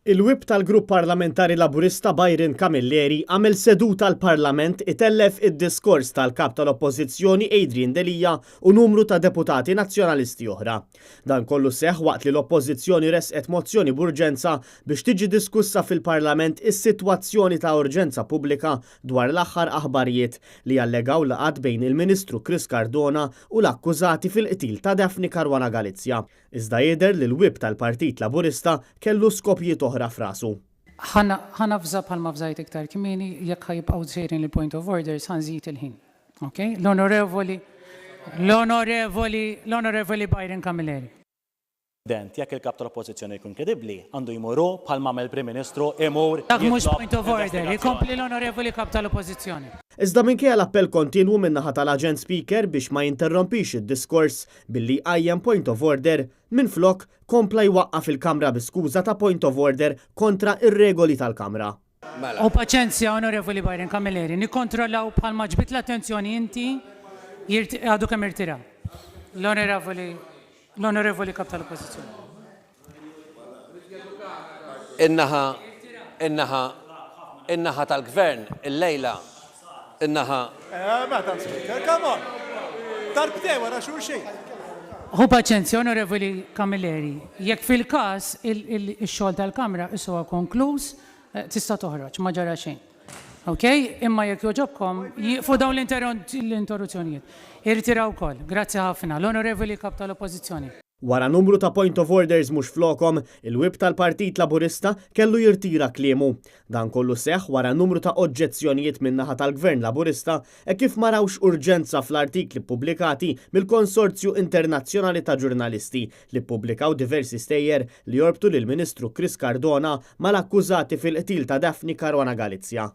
Il-Whip tal-Grupp Parlamentari Laburista Byron Camilleri għamel seduta l-Parlament itellef id-diskors tal-Kap tal-Oppożizzjoni Adrian Delia u numru ta' deputati Nazzjonalisti oħra. Dan kollu seħħ waqt li l-Oppożizzjoni ressqet mozzjoni b'urġenza biex tiġi diskussa fil-Parlament is-sitwazzjoni ta' urġenza pubblika dwar l-aħħar aħbarijiet li jallegaw laqgħat bejn il-Ministru Chris Cardona u l-akkużati fil-qtil ta' Daphne Caruana Galizia. Iżda jidher li l-Whip tal-Partit Laburista kellu skopijiet oħra f'rasu. Ħa navża bħalma avżajt iktar kmieni, jekk ħa jibqgħu sejrin il-point of orders ħa nżid il-ħin. Ok? L-Onorevoli, l-Onorevoli, l-Onorevoli Byron Camilleri. President, jekk il-Kap tal-Oppożizzjoni jkun kredibbli, għandu jmur hu bħalma għamel il-Prim Ministru, imur Dak mhux jitlob point of order. investigazzjoni. Ikompli l-Onorevoli Kap tal-Oppożizzjoni. Iżda minkejja l-appell kontinwu min-naħa tal-Aġent Speaker biex ma jinterrompix id-diskors billi jqajjem point of order, minflok, kompla jwaqqaf il-Kamra bi skuża ta' point of order kontra r-regoli tal-Kamra. U paċenzja, Onorevoli Byron Camilleri, nikkontrollaw bħalma ġbidt l-attenzjoni inti, għadu kemm irtira l-Onorevoli l-Onorevoli Kap tal-Oppożizzjoni. In-naħa, in-naħa, in-naħa tal-Gvern illejla, in-naħa. Madam Speaker, come on! Darbtejn wara xulxin. Ħu paċenzja, Onorevoli Camilleri. Jekk fil-każ ix-xogħol tal-Kamra issa huwa konkluż, tista' toħroġ, ma ġara xejn. Ok? Imma jekk jogħġobkom, jieqfu dawn l-interruzzjonijiet. Irtira wkoll. Grazzi ħafna. L-Onorevoli Kap tal-Oppożizzjoni. Wara numru ta' point of orders mhux flokhom, il-Whip tal-Partit Laburista kellu jirtira kliemu. Dan kollu seħħ wara numru ta' oġġezzjonijiet min-naħa tal-Gvern Laburista hekk kif ma rawx urġenza fl-artikli ppubblikati mill-Konsorzju Internazzjonali ta' Ġurnalisti li ppubblikaw diversi stejjer li jorbtu lill-Ministru Chris Cardona mal-akkużati fil-qtil ta' Daphne Caruana Galizia.